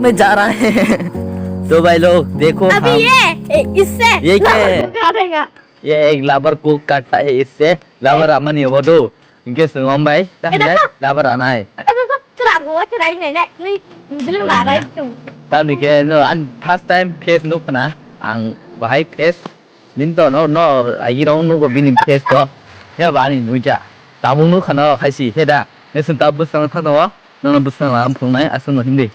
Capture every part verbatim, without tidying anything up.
मैं जा रहा है। तो भाई लोग देखो अभी हम ये, ए, इससे ये क्या है? ये एक लवर को काटता है इससे। Lover amani obo do. Hingke swng om bai, ta hinai laba ranai. Tamni khe no, ang first time face nuk khna, ang bahai face nini to no, no, agi rong nugo bini face to. He ba ani nuja. Tabuk nuk khna khaisi, he da. He swng ta bwsang thang no, no, no bwsang lam phungnai, aswk no hindi.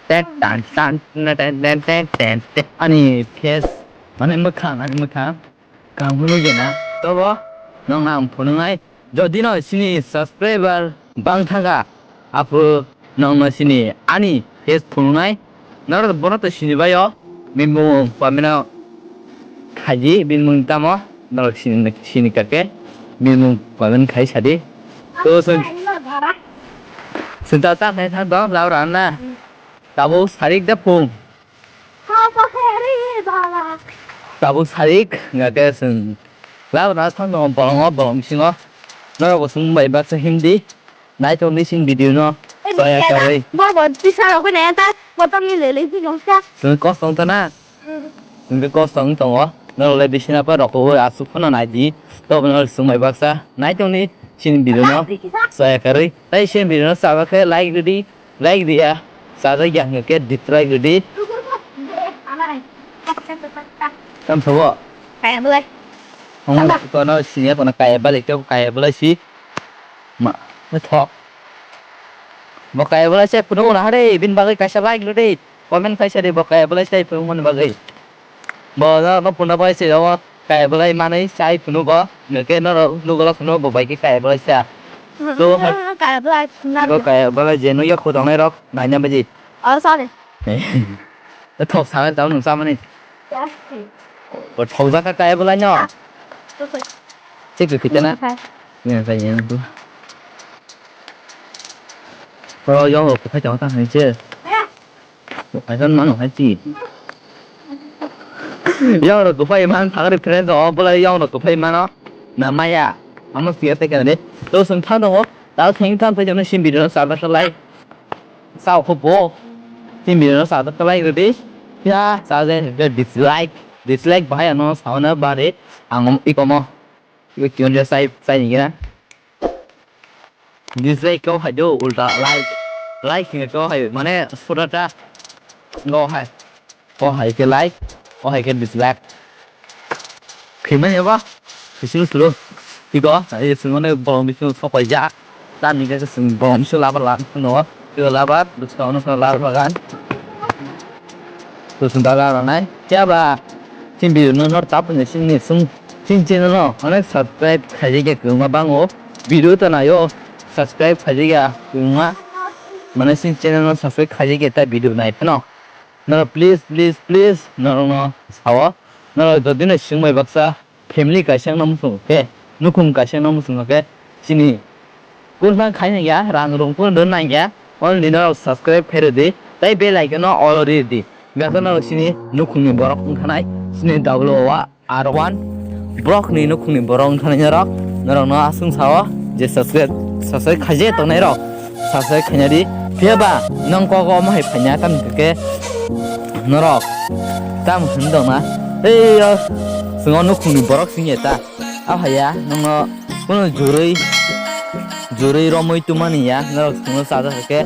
Ten, tan, tan, ten, ten, ten, ten, ten. Ani face, mane mwkhang, ani mwkhang. Kaham hwnwi gena, tobo nokno ang phunuknai. Jodi no chini subscriber bang thangkha, aphu nokno chini ani page phunuknai. Norok bono to sini bai o, bini bumung pamino khaidi, bini bumung tamo, norok sini, sini kake, bini bumung pamin khai sadi. To chwng, chwng ta ta khai thang dong, Laura na. Tabuk sarik da phung. Tabuk sarik, hingkhe chwng labrana thang tongo bolongo, bolong bisingo. Norok bo chwng bai baksa himdi. Naitokdi chini video no. Chaya karwi. Bo bo tisa rok nai ta, bo tongni lele si nongsa. Chwng kos tong ta na. Chwng kos tong tongo. Norok le bisina pa rok bo aswk phano naidi. Tobo no chwng bai baksa. Naitokdi chini video no. Chaya karwi. Tai chini video no chaba khe like rwdi. Like diya, chajak ya hingke dislike rwdi. Tam sabo? Kaya belai. Hongma kono sini kono kaya belai, kaya belai si. Ma, thok. Bo kaya belai se phunukna hare, bini bagwi kaisa like rwdi. Comment kaisa di bo kaya belai se phunukmani bagwi. Bo no, no phunukna bagwi se o kaya belai manwi chai phunuk o. Hingke norok nugo phunuk bo bai khe kaya belai sa. To kaya belai phunukna bo kaya belai je nukya khudongnai rok naina baji. Oh, sorry. Thok sa tamo nung samani. Bo thok jaka kaya belai no. Chek chek kita na. Ni sa yang tu. Pro yong ko phai chong ta hai che. Phai san mano hai chi. Yong ro ko phai man thagri friend o bolai yong ro ko phai mano. Na maya. Amo siya te kan de. To sun than do. Ta theng than phai jano sim video sa ba lai. Sao kho bo. Sim video sa ta like rwdi. Ya sa je dislike. Dislike bahai ano sauna bare. Ang ikomo. Iko kion ja sai sai ni gina. Dislike kau hai do ulta like. Like ni kau hai mane pura ta. Ngo hai. Ko hai ke like. Ko hai ke dislike. Khimani ba. Kisu sulu. Tiko, ai sulu ne bom bisu sok pai ja. Tan ni ke sulu bom bisu labar la no. Tiko labar, bisu no labar bagan. To sunda la nai. Kya ba? Chin video no nor tap ne chin ni sung. Chin chin no. Onek subscribe khaji ke kuma bango. Video to na yo. Subscribe khaji ke kuma. Mane chin channel no subscribe khaji ke ta video nai phano. Noro please, please, please, noro no sao. Noro jodi no singmai baksa family kaisa no musung khe, nukhung kaisa no musung khe, chini kun thang khai nang ya, rang rung kun don nang ya, only noro subscribe khai rwdi, tai bell icon no all rwdi. Gato noro chini nukhung ni borok wngkhanai, chini W O A. R one borok ni nukhung ni borok wngkha nai norok, norok no aswng sao je subscribe, subscribe khaijak tongnai rok subscribe khaina di. Phiya ba nong kok omo hai phaina tam ke norok tam hwn dong na. Ei yo, swngo nukhung ni borok sing ya ta. A haya nongno kuno jurui, jurui romui tumani ya, norok swngo sajak ke.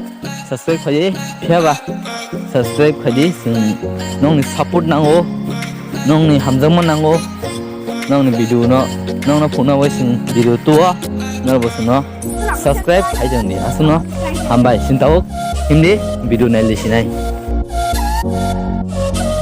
Subscribe khaidi, phiya ba subscribe khaidi, chwng nongni support nango, nongni hamjakma nango, nongni video no, nongno phunukna bai chwng video tuo, norok bo chwngno subscribe khai tongdi, aswkno hambai, chwng tabuk himdi video naili sinai.